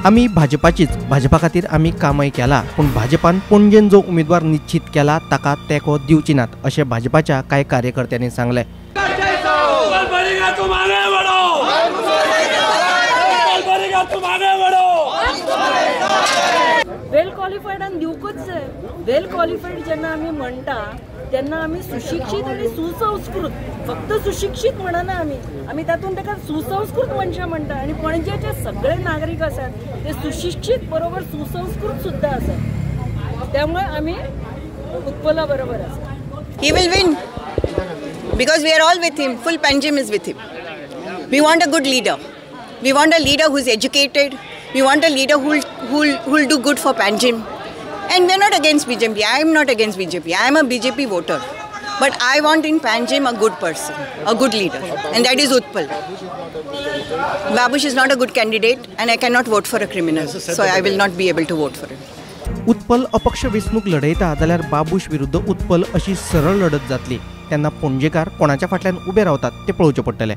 आमी भाजपाचीच, भाजपा खातीर आमी कामय केला, पूण भाजपान पणजेन जो उमेदवार निश्चित केला ताका तेंको दिवची नात अशें भाजपाच्या कांय कार्यकर्त्यांनी सांगलें. वेल क्वॉलिफायड आनी दिवकूच जाय. वेल क्वॉलिफायड जेन्ना आमी म्हणटा तेन्ना आमी सुशिक्षीत आनी सुसंस्कृत, फक्त सुशिक्षीत म्हणना आमी, आमी तातूंत ताका सुसंस्कृत मनशां म्हणटा. आनी पणजेचे सगळे नागरीक आसात ते सुशिक्षीत बरोबर सुसंस्कृत सुद्दां आसात, त्यामुळे आमी उत्पला बरोबर आसा. He will win because we are all with him. Full Panjim is with him. We want a good leader. We want a leader who is educated. We want a leader who'll do good for Panjim. And we are not against BJP. I am not against BJP. I am a BJP voter. But I want in Panjim a good person, a good leader. And that is Utpal. Babush is not a good candidate and I cannot vote for a criminal. So I will not be able to vote for him. Utpal अपक्ष वेंचणूक लढयता जाल्यार बाबूश विरुद्ध उत्पल अशी सरळ लढत जातली. तेन्ना पणजेकार कोणाच्या फाटल्यान उबे रावतात ते पळोवचें पडटलें.